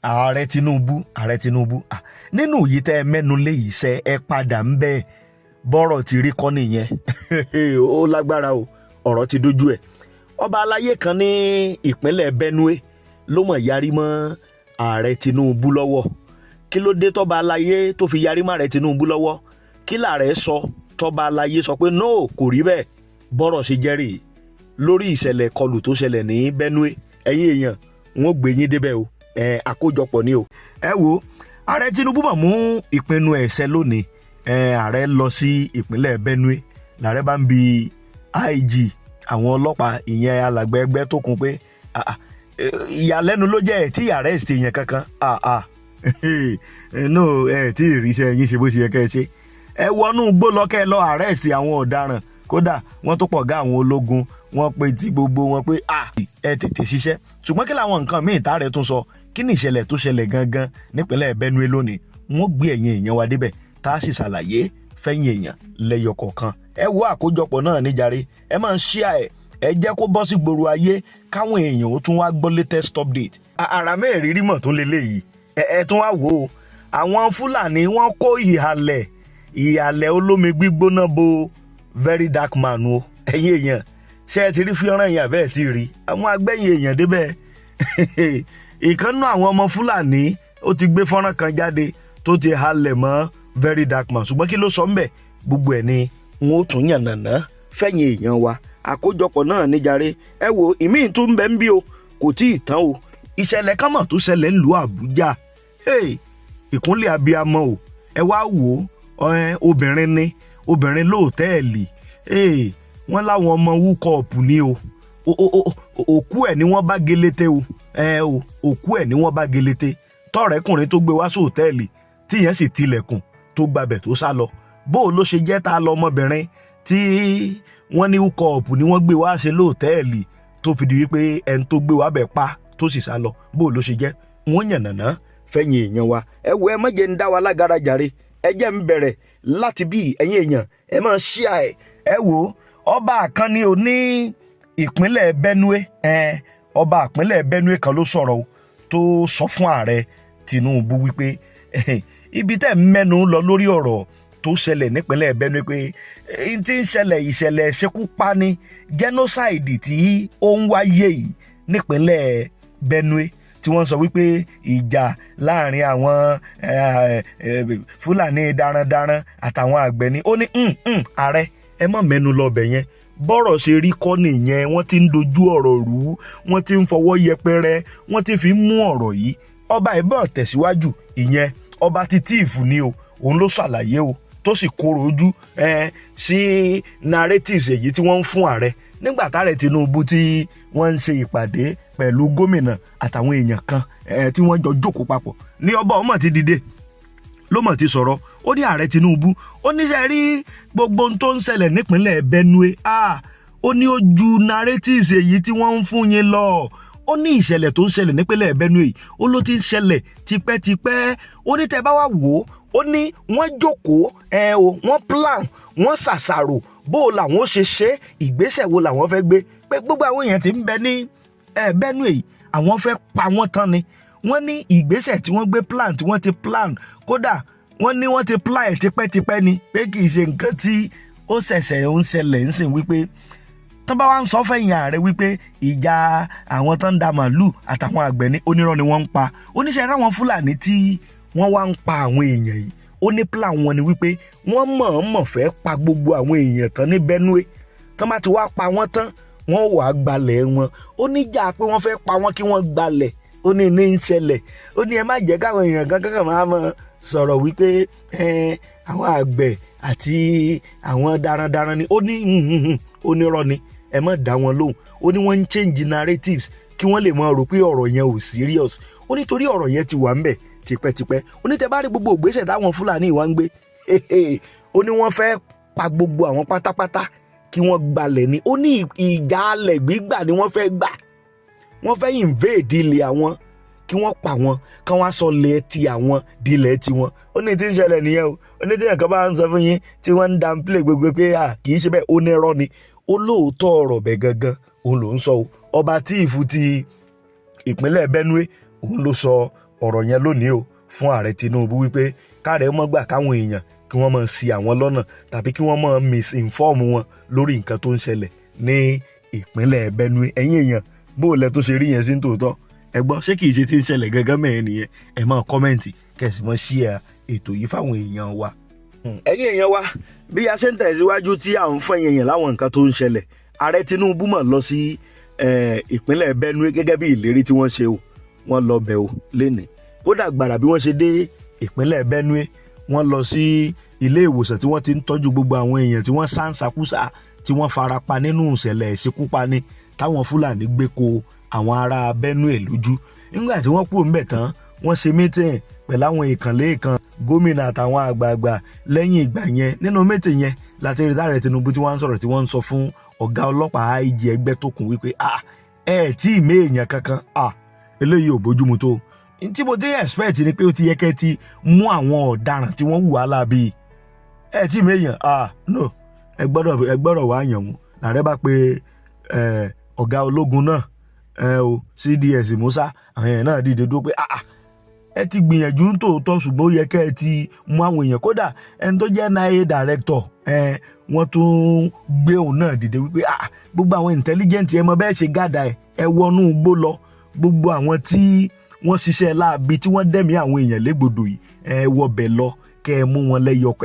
Ààrẹ Tinubu, Ààrẹ Tinubu, nínú yìí tẹ́ ẹ mẹ́nu lé yìí sẹ́, ẹ padà ń bẹ́ẹ̀. Bọ́rọ̀ ti rí kọ́ nìyẹn. Ó lágbára o, ọ̀rọ̀ ti dójú ẹ̀. Ọba aláyé kan ní ìpínlẹ̀ Benue ló mọ̀ yarí mọ́ Ààrẹ Tinubu lọ́wọ́. Kí ló dé tọ́ba aláyé tó fi yarí mọ́ Ààrẹ Tinubu lọ́wọ́? Kí làárẹ̀ sọ tọ́ba aláyé sọ pé no, kò rí bẹ́ẹ̀? Bọ́rọ̀ ṣe jẹ́rìí lórí ìṣẹ̀lẹ̀ kọlù tó ṣẹlẹ̀ ní Benue. Ẹ̀yin èèyàn, wọn ò gbé yín débẹ̀ o. Ẹ àkójọpọ̀ ni o. Ẹ wo, Ààrẹ Tinubu mọ̀ mú ìpinnu ẹ̀ṣẹ̀ lónìí. Ẹ ààrẹ lọ sí ìpínlẹ̀ Benue. Làárẹ̀ bá ń bi IG àwọn ọlọ́pàá, ìyẹn alàgbẹ̀ ẹgbẹ́ tó kún, pé ìyàlẹ́nu ló jẹ́ ẹ̀ tí arrest yẹn kankan. No, ẹ̀ tí ìrísẹ́ yín ṣe bó ṣe yẹ kẹ́ ẹ ṣe. Ẹ wọnú gbó lọ, kẹ́ ẹ lọ arrest àwọn ọ̀daràn. Kódà wọ́n tó pọ̀ gá àwọn ológun, wọ́n pe ti gbogbo wọn pé ẹ tètè ṣiṣẹ́. Ṣùgbọ́n kí làwọn nǹkan míì tá rẹ̀ tún sọ? Kí ni ìṣẹ̀lẹ̀ tó ṣẹlẹ̀ gangan nípínlẹ̀ Benue lónìí? Wọ́n gbé ẹ̀yin èèyàn wa débẹ̀, tá a sì ṣàlàyé fẹ́yìn èèyàn lẹ́yọ kọ̀ọ̀kan. Ẹ wo, àkójọpọ̀ náà níjàre. Ẹ máa ń ṣíà ẹ, ẹ jẹ́ kó bọ́ sí gbòòrò ayé, káwọn èèyàn ó tún wá gbọ́ latest update. Àrà mẹ́rìírí mọ̀ tún lélẹ́yìí. Ẹ tún wá wò ó, àwọn Fúlàní wọ́n kó ìhàlẹ̀ ìhàlẹ̀ olómi gbígbóná bo Very Dark Man o. Ẹ̀yin èèyàn, ṣé ẹ ti rí fíọ́ràn yẹn àbẹ́ ẹ̀ ti rí? Àwọn agbẹ́yìn èèyàn débẹ̀. Ìkànnú àwọn ọmọ Fúlàní ó ti gbé fọ́nrán kan jáde tó ti halẹ̀ mọ́ Very Dark Man. Ṣùgbọ́n kí ló sọ ńbẹ̀? Gbogbo ẹ̀ ni wọn ó tún yànnàná fẹ̀yìn èèyàn wa. Àkójọpọ̀ náà níjàre. Ẹ wo, ìmíì tún ń bẹ ń bí o, kò tí ì tán o. Ìṣẹ̀lẹ̀ kan mọ̀ tó ṣẹlẹ̀ ńlùú Àbújá. Ìkúnlẹ̀ abiyamọ o. Ẹ wá wò ó, obìnrin ni, obìnrin lóòtẹ́ẹ̀lì. Wọ́n láwọn ọmọ hookup ni o. Òkú ẹ̀ ni wọ́n bá gelete o. Ẹ o, òkú ẹ̀ ni wọ́n bá gelete, tọ́rẹ̀kùnrin tó gbé wá sóòtẹ́ẹ̀lì, tíyẹn sì tilẹ̀kùn tó gbabẹ̀ tó sá lọ. Bó o ló ṣe jẹ́ tá a lọ ọmọbìnrin tí wọ́n ní hookup ni wọ́n gbé wá ṣe lóòtẹ́ẹ̀lì, tó fi di wípé ẹni tó gbé wá bẹ̀ pa tó sì sá lọ? Bó o ló ṣe jẹ́? Wọ́n yànnàná fẹ́yìn èèyàn wa. Ẹ wo, ẹ má jẹ́ ń dá wa lágara jàre. Ẹ jẹ́ ń bẹ̀rẹ̀ láti bí. Ẹ̀yin èèyàn, ẹ máa ṣíà ẹ̀. Ẹ wo, ọba kan ní o ní ìpínlẹ̀ Benue. Ẹ ọba ìpínlẹ̀ Benue kan ló sọ̀rọ̀ o, tó sọ fún Ààrẹ Tinubu wípé ibi tẹ́ ń mẹ́nu lọ lórí ọ̀rọ̀ tó ṣẹlẹ̀ nípínlẹ̀ Benue, pé n tí ń ṣẹlẹ̀, ìṣẹ̀lẹ̀ ṣekúpani, genocide tí ó ń wáyé yìí nípínlẹ̀ Benue, tí wọ́n sọ wípé ìjà láàrin àwọn Fúlàní darandaran àtàwọn àgbẹ̀ ni. Ó ní, "Ààrẹ, ẹ má mẹ́nu lọ bẹ̀ yẹn. Bọ́rọ̀ ṣe rí kọ́ nìyẹn. Wọ́n ti ń dojú ọ̀rọ̀ rú, wọ́n ti ń fọwọ́ yẹpẹrẹ, wọ́n ti fi ń mú ọ̀rọ̀ yìí." Ọba ìbọn tẹ̀síwájú. Ìyẹn ọba ti Tiv ni o. Òun ló ṣàlàyé o, tó sì kóró ojú sí narratives èyí tí wọ́n ń fún ààrẹ nígbà táàrẹ Tinubu tí wọ́n ń ṣe ìpàdé pẹ̀lú gómìnà àtàwọn èèyàn kan tí wọ́n jọ jókòó papọ̀ ní ọba ọmọ ti dìde, ló mọ̀ ti sọ̀rọ̀. Ó ní Ààrẹ Tinubu, ó ní ṣe rí gbogbo ohun tó ń ṣẹlẹ̀ nípínlẹ̀ Benue, ó ní ó ju narratives èyí tí wọ́n ń fún yín lọ. Ó ní ìṣẹ̀lẹ̀ tó ń ṣẹlẹ̀ nípínlẹ̀ Benue yìí, ó ló ti ń ṣẹlẹ̀ tipẹ́tipẹ́. Ó ní tẹ́ bá wá wò ó, ó ní wọ́n jókòó ẹ o, wọ́n plan, wọ́n ṣàṣàrò bó o làwọn ó ṣe ṣe, ìgbésẹ̀ wo làwọn fẹ́ gbé, pé gbogbo àwọn èèyàn tí ń bẹ ní Benue yìí, àwọn fẹ́ pa wọ́n tán ni. Wọ́n ní ìgbésẹ̀ tí wọ́n gbé, plan tí wọ́n ti plan, kódà wọ́n ní wọ́n ti plan ẹ̀ tipẹ́tipẹ́ ni, pé kì í ṣe nǹkan tí ó ṣẹ̀ṣẹ̀ ń ṣẹlẹ̀ ń sìn, wípé tán bá wá ń sọ fẹ̀yìn ààrẹ wípé ìjà àwọn tó ń da màálù àtàwọn àgbẹ̀ ní, onírọ́ ni wọ́n ń pa. Oníṣẹ́ ráwọn Fúlàní tí wọ́n wá ń pa àwọn èèyàn yìí, ó ní plan wọn ni wípé wọ́n mọ̀ọ́mọ̀ fẹ́ pa gbogbo àwọn èèyàn tán ní Benue. Tán bá ti wá pa wọ́n tán, wọ́n wàá gbalẹ̀ wọn. Ó níjà pé wọ́n fẹ́ pa wọ́n kí wọ́n gbalẹ̀, ó ní ní ń ṣẹlẹ̀. Ó ní ẹ má jẹ́ káwọn èèyàn kankan máa mọ sọ̀rọ̀ wípé àwọn àgbẹ̀ àti àwọn darandaran ni. Ó ní onírọ́ ni, ẹ má dá wọn lóhùn. Ó ní wọ́n ń change narratives kí wọ́n lè máa rò pé ọ̀rọ̀ yẹn ò serious. Ó nítorí ọ̀rọ̀ yẹn ti wà ń bẹ̀ tipẹ́tipẹ́. Ó ní tẹ́ bá rí gbogbo ìgbésẹ̀ táwọn Fúlàní ìwà ń gbé, ó ní wọ́n fẹ́ pa gbogbo àwọn pátápátá kí wọ́n gbalẹ̀ ni. Ó ní ìjà alẹ̀ gbígbà ni wọ́n fẹ́ gbà. Wọ́n fẹ́ invade ilẹ̀ àwọn, kí wọ́n pa wọn, kí wọ́n sọ ilẹ̀ ti àwọn dilẹ̀ tiwọn. Ó ní tí ń ṣẹlẹ̀ nìyẹn o. Ó ní tí nǹkan bá ń sọ fún yín tí wọ́n ń downplay gbogbo pé à kì í ṣe bẹ́ẹ̀, ó ní irọ́ ni. Ó lóòótọ́ ọ̀rọ̀ bẹ̀ gangan òun ló ń sọ o. Ọba Tiv ti ìpínlẹ̀ Benue, òun ló sọ. Ọ̀rọ̀ yẹn lónìí o fún Ààrẹ Tinubu wípé káàrẹ̀ mọ́ gbà káwọn èèyàn kí wọ́n máa ṣì àwọn lọ́nà tàbí kí wọ́n máa misinform wọn lórí nǹkan tó ń ṣẹlẹ̀ ní ìpínlẹ̀ Benue. Ẹ̀yin èèyàn, bó o lẹ tó ṣe rí yẹn sí tòótọ́? Ẹ gbọ́, ṣé kìí ṣe tí ń ṣẹlẹ̀ gángan mẹ́rin nìyẹn? Ẹ máa comment, kẹ́ sì máa share ètò yìí fáwọn èèyàn wa. Ẹ̀yin èèyàn wa, bí a ṣe ń tẹ̀síwájú tí à ń fún ẹ̀yin èèyàn láwọn nǹkan tó ń ṣẹlẹ̀, Ààrẹ Tinubu mọ̀ lọ sí ìpínlẹ̀ Benue gẹ́gẹ́ bí ìlérí tí wọ́n ṣe o. Wọ́n lọ bẹ̀ o lénìí. Kódà gbàrà bí wọ́n ṣe dé ìpínlẹ̀ Benue, wọ́n lọ sí ilé ìwòsàn tí wọ́n ti ń tọ́jú gbogbo àwọn èèyàn tí wọ́n sáǹsàkúsà, tí wọ́n fara pa nínú ìṣẹ̀lẹ̀ ìṣekúpani táwọn Fúlàní gbé ko àwọn ará Benue lójú. Nígbà tí wọ́n kúrò ńbẹ̀ tán, wọ́n ṣe meeting pẹ̀lú àwọn ìkànlé kan, gómìnà àtàwọn àgbààgbà. Lẹ́yìn ìgbà yẹn, nínú meeting yẹn láti rí Ààrẹ Tinubu tí wọ́n ń sọ̀rọ̀, tí wọ́n ń sọ fún ọ̀gá ọlọ́pàá IG Ẹgbẹ́tókun wípé, "Ah, ẹ tí ì mé èèyàn kankan. Ah, eléyìí ò bójúmu tó. Tí mo ti expect ni pé ó ti yẹ kẹ́ ti mú àwọn ọ̀daràn tí wọ́n hùwà láabi. Ẹ tí ì mé èèyàn. Ah no, ẹ gbọ́dọ̀ wá yàn mú." Làárẹ̀ bá pe ọ̀gá ológun náà, ẹ o CDS Musa. Àwọn èèyàn náà dìde dúró pé, "Ah, ẹ ti gbìyànjú ń tòótọ́, ṣùgbọ́n ó yẹ kẹ́ ẹ ti mú àwọn èèyàn." Kódà ẹni tó jẹ́ NIA director ẹ, wọ́n tún gbé òun náà dìde wípé, "Ah, gbogbo àwọn intelligent, ẹ mọ bẹ́ẹ̀ ṣe gàdá ẹ, ẹ wọnú igbó lọ. Gbogbo àwọn tí wọ́n ṣiṣẹ́ láabi, tí wọ́n dẹ̀mí àwọn èèyàn légbodò yìí, ẹ wọbẹ̀ lọ, kẹ́ ẹ mú wọn lẹ́yọkọ,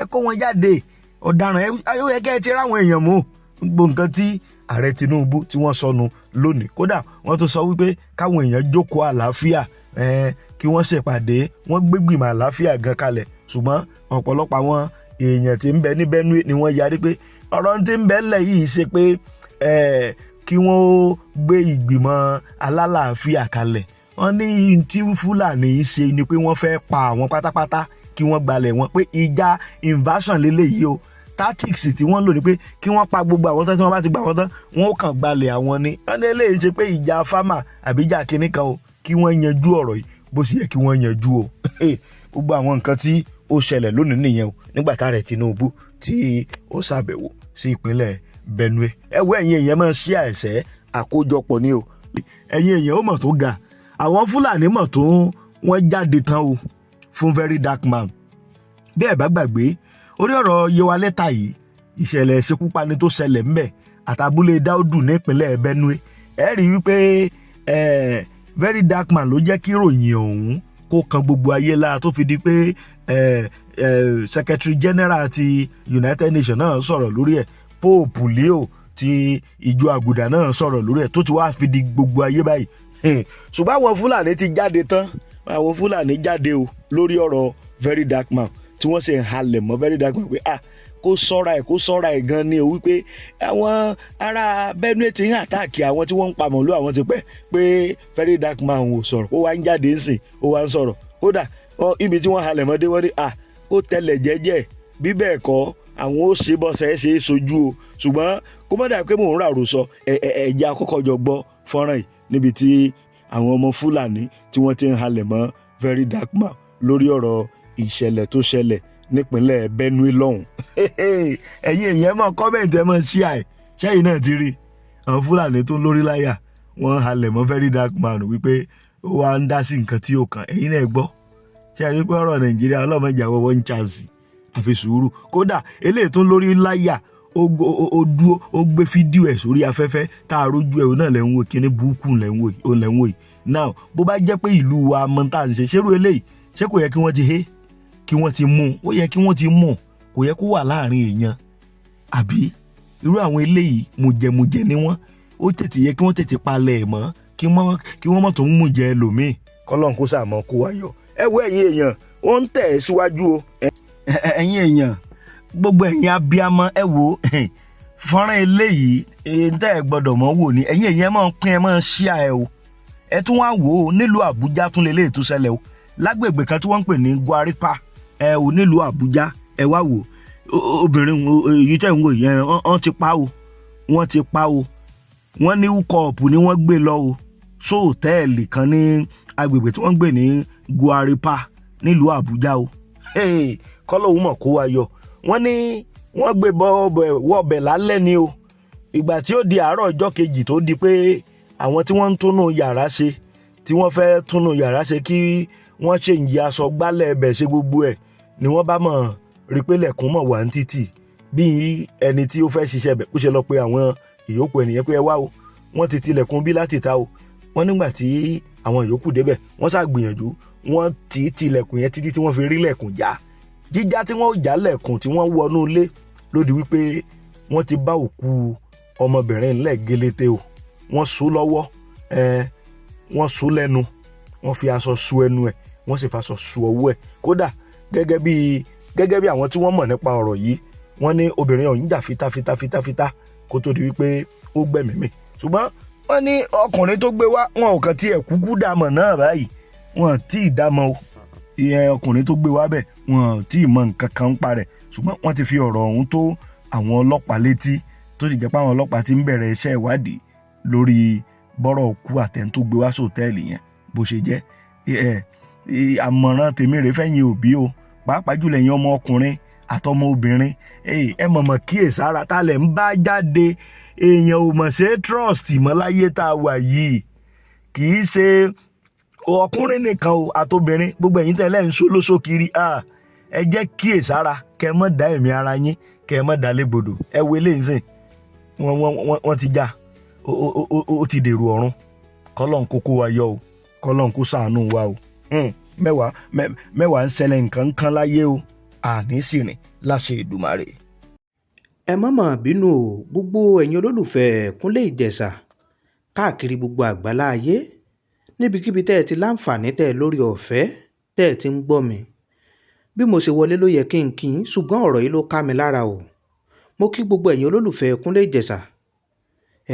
ẹ kó wọn jáde. Ọ̀daràn ẹ, ó yẹ kẹ́ ẹ ti ráwọn èèyàn mú." Gbogbo nǹkan tí Ààrẹ Tinubu tí wọ́n sọnù lónìí. Kódà wọ́n tún sọ wípé káwọn èèyàn jókòó àlàáfíà, kí wọ́n ṣèpàdé. Wọ́n gbégbìmọ̀ àlàáfíà gan kalẹ̀, ṣùgbọ́n ọ̀pọ̀lọpọ̀ àwọn èèyàn tí ń bẹ ní Benue ni wọ́n yarí pé ọ̀rọ̀ tí ń bẹ ńlẹ̀ yìí ṣe pé kí wọ́n ó gbé ìgbìmọ̀ alálàáfíà kalẹ̀. Wọ́n ní tí Fúlàní ṣe ni pé wọ́n fẹ́ pa àwọn pátápátá, kí wọ́n gbalẹ̀ wọn, pé ìjà invasion lélẹ́yìí o. Tactics tí wọ́n lò ní pé kí wọ́n pa gbogbo àwọn tán, tí wọ́n bá ti gbà wọ́n tán, wọ́n ó kàn gbalẹ̀ àwọn ni. Wọ́n ní eléyìí ṣe pé ìjà farmer àbí ìjà kínní kan o. Kí wọ́n yanjú ọ̀rọ̀ yìí bó ṣe yẹ kí wọ́n yanjú o. Gbogbo àwọn nǹkan tí ó ṣẹlẹ̀ lónìí nìyẹn o, nígbà tá Ààrẹ Tinubu tí ó ṣàbẹ̀wò sí ìpínlẹ̀ Benue. Ẹ wo, ẹ̀yin èèyàn, máa ṣí àìsẹ́ àkójọpọ̀ ni o. Ẹ̀yin èèyàn, ó mọ̀ tó ga, àwọn Fúlàní mọ̀ tó wọ́n jáde tán o fún Very Dark Man. Bí ẹ bá gbàgbé orí ọ̀rọ̀ Yewa lẹ́tà yìí, ìṣẹ̀lẹ̀ ìṣekúpani tó ṣẹlẹ̀ ńbẹ̀ àtàbúlé Dáúdù nípínlẹ̀ Benue, ẹ rí i wípé Very Dark Man ló jẹ́ kí ìròyìn ọ̀hún kó kan gbogbo ayé lára, tó fi di pé Secretary General ti United Nations náà sọ̀rọ̀ lórí ẹ̀, Pope Leo ti ìjọ àgùdà náà sọ̀rọ̀ lórí ẹ̀, tó ti wá fi di gbogbo ayé báyìí. Ṣùgbọ́n àwọn Fúlàní ti jáde tán. Àwọn Fúlàní jáde o lórí ọ̀rọ̀ Very Dark Man, tí wọ́n sì ń halẹ̀ mọ́ Very Dark Man pé, ah, kó sọ́ra ẹ̀, kó sọ́ra ẹ̀ gan ni o, wípé àwọn ará Benue ti ń attack àwọn tí wọ́n ń pa màlúù àwọn ti pẹ́, pé Very Dark Man ò sọ̀rọ̀, ó wá ń jáde ń sìn, ó wá ń sọ̀rọ̀. Kódà ibi tí wọ́n halẹ̀ mọ́ dé, wọ́n ní, ah, kó tẹlẹ̀ jẹ́jẹ́, bí bẹ́ẹ̀ kọ́, àwọn ó ṣe bọ́sẹ̀ ṣe é sojú o. Ṣùgbọ́n kó má dà pé mò ń rà rò sọ, ẹ ẹ ẹ̀jẹ̀ àkọ́kọ́ jọ gbọ́ fọ́nrán yìí níbi tí àwọn ọmọ Fúlàní tí wọ́n ti ń halẹ̀ mọ́ Very Dark Man lórí ọ̀rọ̀ ìṣẹ̀lẹ̀ tó ṣẹlẹ̀ nípínlẹ̀ Benue lọ́hùn. Ẹ̀yin èèyàn, mọ̀ comment, ẹ̀ mọ̀ share ẹ̀. Ṣẹ́yìn náà ti rí àwọn Fúlàní tó lórí láyà, wọ́n halẹ̀ mọ́ Very Dark Man wípé ó wá ń dá sí nǹkan tí ó kàn. Ẹ̀yin náà gbọ́, ṣe àrí pé ọ̀rọ̀ Nàìjíríà, ọlọ́mọdé àwọn one chance, àfi sùúrù. Kódà eléyìí tó lórí láyà, ó dúró, ó gbé fídíò ẹ̀ sórí afẹ́fẹ́ tá a rójú ẹ̀ náà lẹ́ ń wò. Kíní burúkú lẹ́ ń wò yìí, ó lẹ́ ń wò yìí. Now, bó bá jẹ́ pé ìlú wa mọ tá à ń ṣe ṣerú eléyìí, ṣé kò yẹ kí wọ́n ti hé, kí wọ́n ti mú? Ó yẹ kí wọ́n ti mú, kò yẹ kó wà láàrin èèyàn. Àbí irú àwọn eléyìí, mùjẹ̀mùjẹ̀ ni wọ́n. Ó tètè yẹ kí wọ́n tètè palẹ̀ ẹ̀ mọ́, kí wọ́n mọ̀ tó ń mú jẹ ẹlòmíì. Kọ́lọ́n kó sàmọ́ kó wá yọ. Ẹ wo, ẹ̀yin èèyàn, ó ń tẹ̀ ẹ́ síwájú o. Ẹ̀yin èèyàn, gbogbo ẹ̀yin abiyamọ, ẹ wo fọ́nrán eléyìí tẹ́ ẹ gbọ́dọ̀ mọ̀ wò ni. Ẹ̀yin èèyàn, máa ń pín, ẹ máa ń ṣíà ẹ o. Ẹ tún wá wò ó, nílùú Àbújá tún lélẹ́yìí tó ṣẹlẹ̀ o, lágbègbè kan tí wọ́n ń pè ní Gwarinpa, ẹ ò, nílùú Àbújá. Ẹ wá wò obìnrin èyí tẹ̀ ń wò yẹn, wọ́n ti pa o, wọ́n ti pa o. Wọ́n ní hookup ni wọ́n gbé lọ o sóòtẹ́ẹ̀lì kan ní agbègbè tí wọ́n ń gbé ní Gwarinpa nílùú Àbújá o. Kọ́lọ́hún mọ̀ kó wa yọ. Wọ́n ní wọ́n gbé wọ́ọ̀bẹ̀ lálẹ́ ni o. Ìgbà tí ó di àárọ̀ ọjọ́ kejì, tó di pé àwọn tí wọ́n ń túnú yàrá ṣe Tí wọ́n fẹ́ túnú yàrá ṣe, kí wọ́n ṣe ń yí aṣọ, gbálẹ̀ ẹbẹ̀, ṣe gbogbo ẹ̀, ni wọ́n bá mọ̀ rí pé lẹ̀kùn mọ̀ wá ní títì. Bí ẹni tí ó fẹ́ ṣiṣẹ́ bẹ̀ bó ṣe lọ pé àwọn ìyókù ẹnìyẹn pé, "Ẹ wá o, wọ́n ti tilẹ̀kùn bí láti ta o." Wọ́n nígbà tí àwọn ìyókù débẹ̀, wọ́n ṣàgbìyànjú, wọ́n ti tilẹ̀kùn yẹn títí tí wọ́n fi rí lẹ̀kùn já. Jíjá tí wọ́n já lẹ̀kùn, tí wọ́n wọnú ilé, lódì wípé wọ́n ti bá òkú ọmọbìnrin ńlẹ̀ gélété o. Wọ́n so lọ́wọ́ ẹ, wọ́n so lẹ́nu, wọ́n fi aṣọ so ẹnu ẹ̀, wọ́n sì faṣọ so ọwọ́ ẹ̀. Kódà gẹ́gẹ́ bí àwọn tí wọ́n mọ̀ nípa ọ̀rọ̀ yìí, wọ́n ní obìnrin ọ̀hún jà fitafita fitafita kó tó di wípé ó gbẹ̀mí mì. Ṣùgbọ́n wọ́n ní ọkùnrin tó gbé wá, wọn ò kàn tiẹ̀ kúkú dàmọ̀ náà báyìí, wọn tí ì dámọ̀ o. Ìyẹn ọkùnrin tó gbé wá bẹ̀, wọn tí ì mọ nǹkan kan ń pa rẹ̀. Ṣùgbọ́n wọ́n ti fi ọ̀rọ̀ ọ̀hún tó àwọn ọlọ́pàá létí, tó sì jẹ́ pé àwọn ọlọ́pàá ti ń bẹ̀rẹ̀ iṣẹ́ ìwádìí lórí bọ́rọ̀ òkú àtẹni tó gbé wá sọ́tẹ́ẹ̀lì yẹn bó ṣe jẹ́. Àmọ̀ràn tèmi rèé fẹ́yìn òbí o, pàápàá jùlọ ẹ̀yin ọmọ ọkùnrin àtọmọ obìnrin, ẹ mọ̀mọ̀ kíyèsára tá lẹ̀ ń bá jáde. Èèyàn ò mọ̀ ṣe trust mọ́ láyé tá a wà yìí. Kì í ṣe ọkùnrin nìkan o, àtobìnrin, gbogbo ẹ̀yin tẹ́lẹ̀ ń ṣolóṣó kiri, ẹ jẹ́ kíyèsára, kẹ́ ẹ mọ̀ dá ẹ̀mí ara yín, kẹ́ ẹ mọ̀ dá légbodò. Ẹ wo eléyìí sìn, wọ́n ti já, ó ti dèrò ọ̀run. Kọ́lọ́n kókó wa yọ o, kọ́lọ́n kó ṣàánú wa o. Mẹ́wàá mẹ́wàá ń ṣẹlẹ̀, nǹkan kan láyé o. Àní sì rìn láṣẹ Èdùmàrè. Ẹ má mà bínú o, gbogbo ẹ̀yin olólùfẹ́ Kúnlé Ìjẹ̀ṣà káàkiri gbogbo àgbálá ayé, níbikíbi tẹ́ ẹ ti láǹfààní, tẹ́ ẹ lórí ọ̀fẹ́ tẹ́ ẹ ti ń gbọ́ mi. Bí mo ṣe wọlé ló yẹ kí n kí n, ṣùgbọ́n ọ̀rọ̀ yìí ló ká mi lára o. Mo kí gbogbo ẹ̀yin olólùfẹ́ Kúnlé Ìjẹ̀ṣà.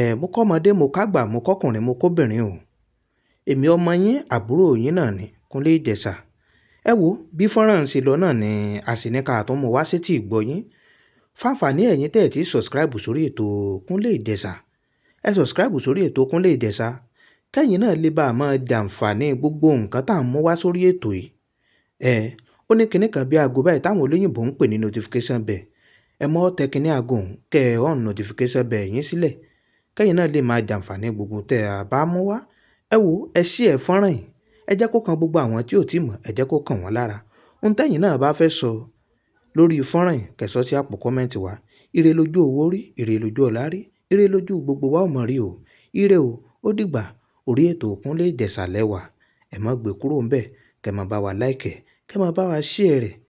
Ẹ̀ mo kọ́mọdé, mo kágbà, mo kọ́kùnrin, mo kóbìnrin o. Èmi ọmọ yín, àbúrò yín náà ni, Kúnlé Ìjẹ̀ṣà. Ẹ wo bí fọ́nrán ṣe lọ náà ni a sì ní ká tó mú wá sétí ìgbọ́ yín. Fáǹfààní ẹ̀yin tẹ́ ẹ̀ tí subscribe sórí ètò Kúnlé Ìjẹ̀ṣà, ẹ subscribe sórí ètò Kúnlé Ìjẹ̀ṣà, kẹ́yìn náà lè bá a máa jàǹfààní gbogbo nǹkan tá à ń mú wá sórí ètò yìí. Ẹ ó ní kinní kan bí aago báyìí táwọn olóyìnbó ń pè ní notification bell. Ẹ mọ́ tẹ kinní aago ọ̀hún, kẹ́ ẹ on notification bell yín sílẹ̀, kẹ́yìn náà lè máa jàǹfààní gbogbo tẹ́ a bá mú wá. Ẹ wo, ẹ share fọ́nrán yìí, ẹ jẹ́ kó kan gbogbo àwọn tí ò tí mọ̀, ẹ jẹ́ kó kàn wọ́n lára. Ohun tẹ́yìn náà bá fẹ́ sọ lórí fọ́nrán yìí, kẹ́ sọ sí àpò comment wa. Ire lójú owó rí, ire lójú ọ̀la rí, ire lójú gbogbo wa ò mọ̀ rí o. Ire o, ó dìgbà. Orí ètò Kúnlé Ìjẹ̀ṣà lẹ́wà. Ẹ má gbé kúrò ńbẹ̀, kẹ́ máa bá wa like ẹ̀, kẹ́ máa bá wa share rẹ̀.